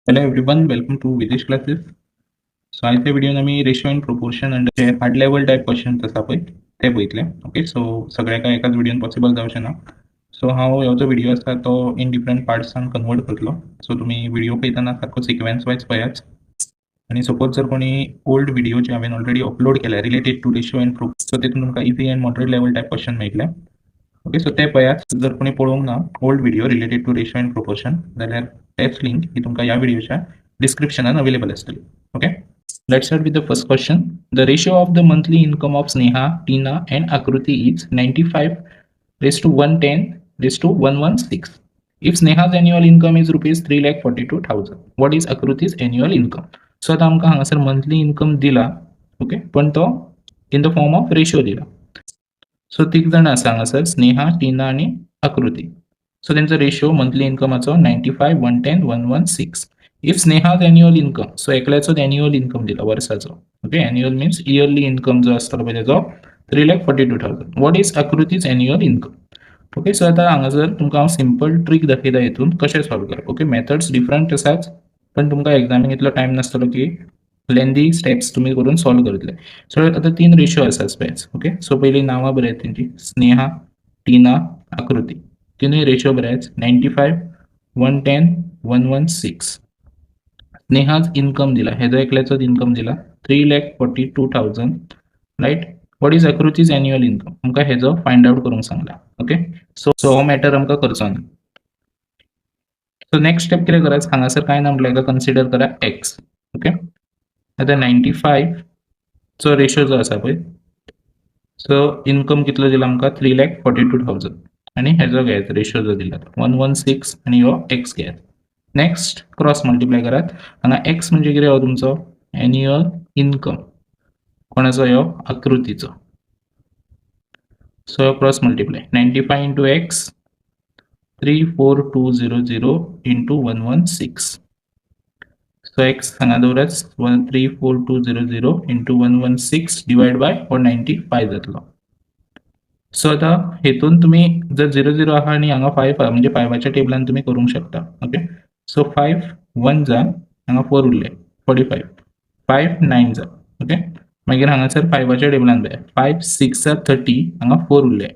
Hello everyone, welcome to Videsh classes. So आयच्या व्हिडिओन आमी ratio and proportion under J hard level type questions आसा पळय ते पळयतले. ओके, सो सगळे काय एकाच व्हिडिओन पॉसिबल जावचें ना. सो हांव हो जो व्हिडिओ आसा तो इन डिफरंट पार्ट्सान कन्वर्ट करतलो. सो तुमी व्हिडिओ पळयतना सारको सिक्वेन्स वायज पळयात. आनी सपोज जर कोणी ओल्ड व्हिडिओ जे हांवें ऑलरेडी अपलोड केल्या related to ratio and pro, so तितून तुमकां easy and moderate level type question मेळटले. ओके, सो ते पळयात. जर कोणी पळोवंक ना old video related to ratio and proportion जाल्यार तेच लिंक ही तुमकां ह्या व्हिडिओच्या डिस्क्रिप्शनान अवेलेबल आसतली. Okay, let's start with the first question. The ratio of the monthly income of Sneha, Tina and Akruti is 95 raise to 110 raise to 116. If Sneha's annual income is ₹3,42,000, what is Akruti's annual income? So आतां आमकां हांगासर monthly income दिला, okay, पण तो in the form of ratio दिला. So तीग जाणां आसा हांगासर, स्नेहा, टीना आनी आकृती. सो तेंचो रेशियो मंथली इन्कमाचो 95, 110, 116. If Sneha's annual income, so एकल्याचोच annual income दिला वर्साचो, okay, annual means yearly income जो आसतलो पळय तेजो 3,42,000, what is Akruti's annual income? Okay, so आतां हांगासर तुमकां हांव सिंपल ट्रीक दाखयता हितून कशें सॉल्व करप. ओके, मेथड्स डिफरंट आसाच, पण तुमकां एग्जामीक इतलो टायम नासतलो की लेंदी स्टेप्स तुमी करून सॉल्व करतले. सो आतां तीन रेशियो आसात पळयात. ओके, सो पयलीं नांवां बरयात तेंची, स्नेहा, टीना, आकृती. तिनूय रेशियो बरयात, 95, 110, 116. स्नेहाज इन्कम दिला, हेजो एकल्याचोच इन्कम दिला 3,42,000, right? What is Akruti's annual income? आमकां हेजो फायंड आवट करूंक सांगला. ओके, सो सो हो मॅटर आमकां करचो ना. सो नेक्स्ट स्टेप कितें करात, हांगासर कांय ना म्हटल्यार हेका कन्सिडर करा एक्स. ओके, आतां 95 चो रेशियो जो आसा पळय, सो इन्कम कितलो दिला आमकां? 3,42,000. आनी हेजो घेयात रेशियो जो दिला 116 आनी हो एक्स घेयात. नेक्स्ट क्रॉस मल्टिप्लाय करात. हांगा एक्स म्हणजे कितें? हो तुमचो एन्युअल इन्कम. कोणाचो? ह्यो आकृतीचो. So cross multiply, 95 into x, 34200 into 116. So x हांगा दवरात, 1 34200 into 116 divide by हो 95 जातलो. सो आतां हेतून तुमी जर झिरो झिरो आहा आनी हांगा फायव आहा, म्हणजे फायवाच्या टेबलान तुमी करूंक शकता. ओके, सो फायव वन जा, हांगा फोर उरले, 45. फायव नायन जा. ओके, मागीर हांगासर फायवाच्या टेबलान पळय, फायव सिक्स जा 30, हांगा फोर उरले,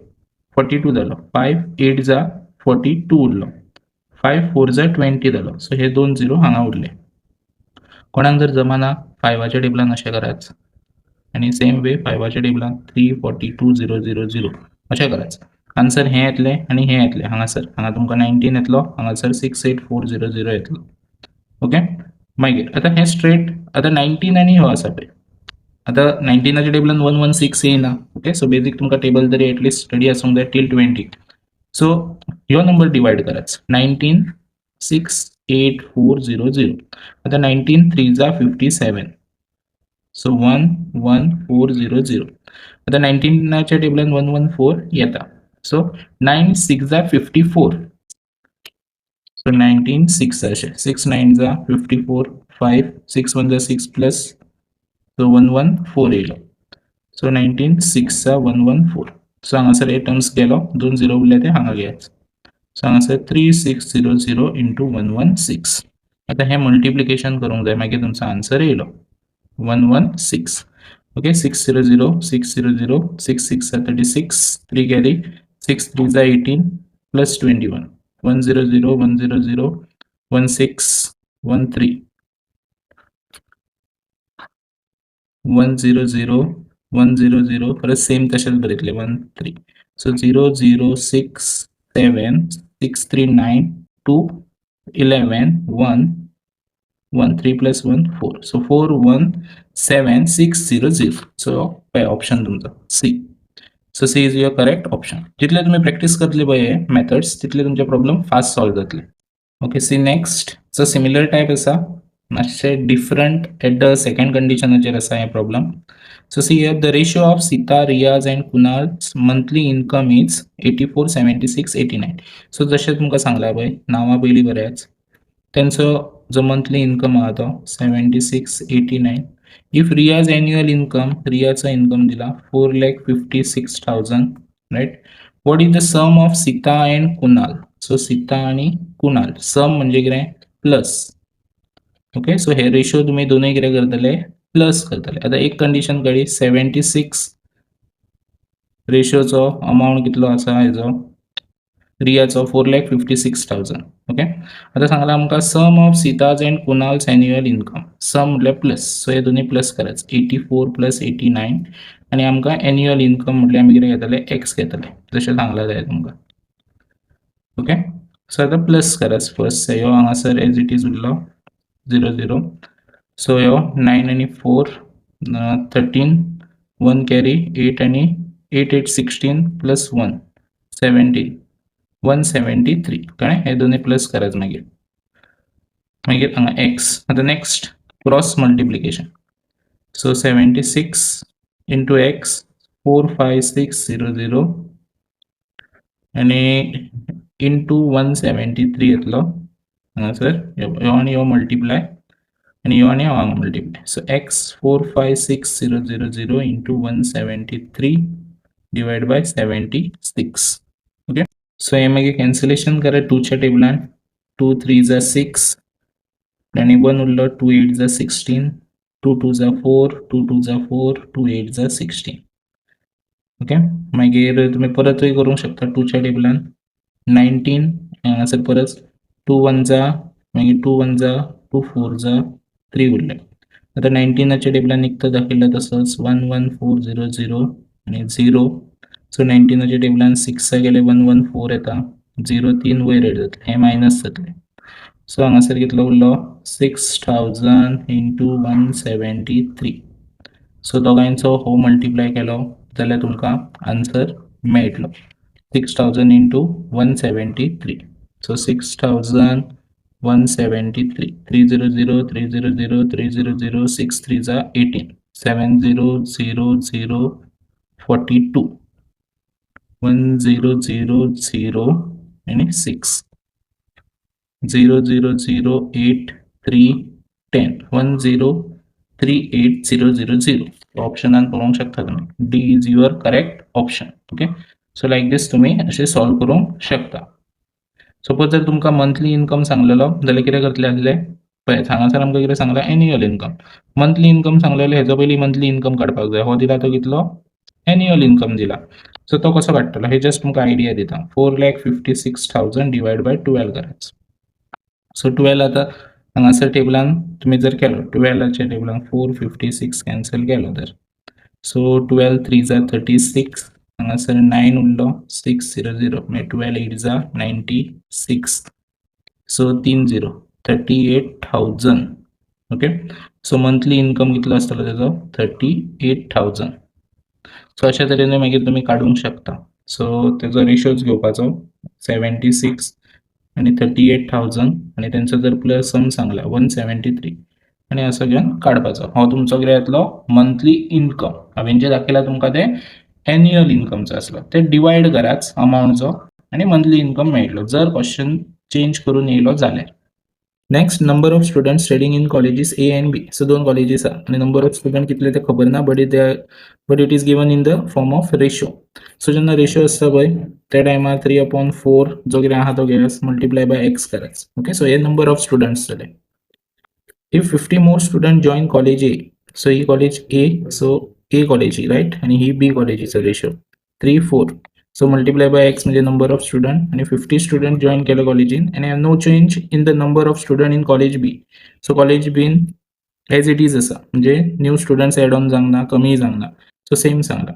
42 जालो. फायव एट जा 42 उरलो. फायव फोर जा 20 जालो. सो हे दोन झिरो हांगा उरले. कोणाक जर जमाना, फायवाच्या टेबलान अशें करात आनी सेम वे फायवाच्या टेबलान 3 42 0 0 0 अशें करात. आन्सर हें येतलें आनी हें येतलें. हांगासर हांगा तुमकां 19 येतलो, हांगासर 68400 येतलो. ओके, मागीर आतां हें स्ट्रेट आतां 19 आनी हो आसा पळय, आतां 19च्या टेबलान 116 येयना. ओके, सो बेजीक तुमकां टेबल तरी एटलिस्ट स्टडी आसूंक जाय टील 20. सो ह्यो नंबर डिवायड करात, 19, 68400. आतां 19 थ्री जा 57, सो 11400. आतां 19च्या टेबलान 114 येता. सो नायन सिक्स जा 54, सो 19 सिक्स अशें, सिक्स नायन जा 54, फायव सिक्स वन जा six plus, so 114 येयलो. सो 19 सिक्स जा 114. सो हांगासर हे टर्म्स गेलो, दोन झिरो उरले ते हांगा घेयात. सो हांगासर 3600 into 116. आतां हें मल्टिप्लिकेशन करूंक जाय, मागीर तुमचो आन्सर येयलो 116. Okay, 600 600, 6 six 36, 3 carry, 6 three जा 18 plus 21, 100 100 16 13, 100 100, परत सेम तशेंच बरयतले 13. So 0 0 6 7 6 3 9 2 11 1 1 3 plus 1 4, so 417600. So पळय ऑप्शन तुमचो C. So C is your correct option. जितले तुमी प्रॅक्टीस करतले पळय हे मेथड्स, तितले तुमचे प्रॉब्लम फास्ट सॉल्व जातले. Okay, see next. So similar type आसा, मातशे डिफरंट एट the second कंडिशनाचेर आसा हे problem. So see here, the ratio of Sita, Riyaz and Kunal's monthly income is 84, 76, 89. So जशें तुमकां सांगलां पळय, नांवां पयलीं बरयात. तेंचो जो मंथली इन्कम आहा तो 76, 89. If Riyaz annual income, रियाचो income दिला 4,56,000, right? What is the sum of Sita and Kunal? So Sita आनी कुणाल सम म्हणजे कितें? प्लस. ओके, सो हे रेशो तुमी दोनूय कितें करतले? प्लस करतले. आतां एक कंडिशन कळ्ळी. 76 रेशोचो अमावंट कितलो आसा हेजो, रियाचो? 4,56,000. ओके, आतां सांगलां आमकां sum of Sita's and Kunal's annual income. Sum म्हटल्यार प्लस. सो हे दोनूय प्लस करायचे, 84 plus 89. आनी आमकां एन्युअल इनकम म्हटल्यार आमी कितें घेतले? एक्स घेतले, जशें सांगलां जाय तुमकां. ओके, सो आतां प्लस करात. फर्स्ट ह्यो हांगासर एज it is उरलो, झिरो झिरो. सो ह्यो नायन आनी four 13, one carry, eight आनी eight, eight 16 plus 1, 17, 173. कळ्ळें? हे दोनूय प्लस करात. मागीर मागीर हांगा एक्स. आतां next cross multiplication. So 76 into x, 45600 आनी इंटू 173 येतलो हांगासर. ह्यो आनी ह्यो मल्टिप्लाय आनी ह्यो आनी हांगा multiply. So x 456000 into 173 divide by 76. Okay, so हे मागीर कॅन्सलेशन करा टूच्या टेबलान. टू थ्री जा सिक्स आनी वन उरलो. Two eight za 16, two two za four, two two za four, two eight za 16. Okay, मागीर तुमी परतूय करूंक शकता टूच्या टेबलान. 19 हांगासर परत टू वन जा, मागीर two one za, two four za, three उरले. आतां 19आच्या टेबलान निकतो दाखयला तसोच 11400 आनी झिरो. सो 19आच्या टेबलान सिक्सा गेले 114 येता, झिरो तीन वयर एड जातले, हे मायनस जातले. सो हांगासर कितलो उरलो? 6000 into 173. So दोगांयचो हो मल्टिप्लाय केलो जाल्यार तुमकां आन्सर मेळटलो, 6000 into 173. So 6000 173, 300 300 300, six three za 18, 7000 42, 1000 आणि 6, 0 0 0 8 3 10, 1038000. ऑप्शनान पळोवंक शकता तुम्ही, D is your correct option. Okay, so like this तुम्ही अशें सॉल्व करूंक शकता. सपोज जर तुमकां मंथली इनकम सांगलेलो जाल्यार कितें करतले आसले? पळय, हांगासर आमकां कितें सांगलां? Annual income. मंथली इनकम सांगलेलो, हेजो पयलीं मंथली इनकम काडपाक जाय. हो दिला तो कितलो? एन्युअल इनकम दिला. सो तो कसो काडटलो? हे जस्ट तुमकां आयडिया दिता. 4,56,000 divide by 12 करायचो. सो 12 आतां हांगासर टेबलान तुमी जर केलो, 12आच्या टेबलान 456 कॅन्सल केलो तर, सो 12 three za 36, हांगासर नायन उरलो, 600, मागीर 12 eight za 96, so तीन zero, 38,000. Okay, so monthly income कितलो आसतलो तेजो? 38,000. सो अशा तरेन मागीर तुमी काडूंक शकता. सो तेजो रेशोज घेवपाचो, 76 आनी 38,000 आनी तेंचो जर प्लस सम सांगला 173 आनी असो घेवन काडपाचो. हो तुमचो कितें येतलो? Monthly income. हांवें जें दाखयलां तुमकां तें एन्युअल इनकमचो आसलो. ते डिवायड करात अमावंटचो आनी मंथली इनकम मेळटलो, जर क्वेश्चन चेंज करून येयलो जाल्यार. Next, number of student studying in colleges A and B. So दोन कॉलेजीस आहा आनी नंबर ऑफ स्टुडंट कितले ते खबर ना, but it is given in the form of ratio. So जेन्ना रेशो आसता पळय, त्या टायमार 3/4 जो कितें आहा तो घेयात, मल्टिप्लाय बाय एक्स करात. ओके, सो हे नंबर ऑफ स्टुडंट्स जाले. If 50 more student join college A, so he college A, so A college right, आणि ही बी कॉलेजीचो ratio 3 4, so multiply by x म्हणजे नंबर ऑफ स्टुडंट आणि 50 स्टुडंट जॉईन केले कॉलेजीन आणि no change in the number of student in college B. So college been as it is आसा, म्हणजे new students add on जावंक ना, कमीय जावंक ना, सो सेम सांगला.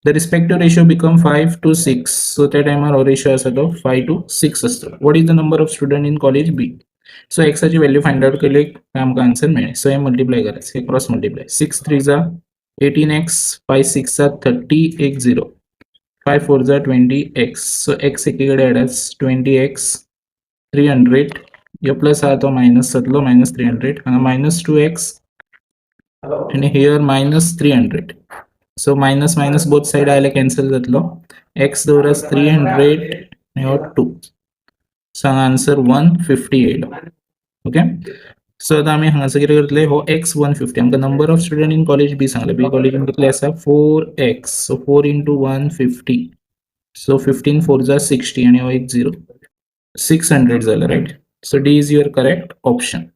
The respective ratio become 5 to 6. So त्या टायमार हो रेशो आसा तो 5 टू 6 आसतलो. What is the number of student in college B? So एक्साची value find out केली काय आमकां आन्सर मेळ्ळें. सो हे मल्टिप्लाय करायचं, हे cross multiply. Six three za 18 x, five six za 30, एक zero, five four za 20 x. So x एकी कडेन हाडात, 20 एक्स 300, ह्यो प्लस आहा तो मायनस जातलो, मायनस 300. हांगा मायनस 2 एक्स आनी here minus 300. So minus minus both side आयले, कॅन्सल जातलो. एक्स दवरात 300 आनी हो टू. सो हांगा आन्सर 150 येयलो. ओके, सो आतां आमी हांगासर कितें करतले? हो एक्स 150. आमकां number of student in college B सांगले. बी कॉलेजीन कितले आसा? Four x. So four into 150, so 15 four za 60 आनी हो एक झिरो, 600 जालें, right? So D is your correct option.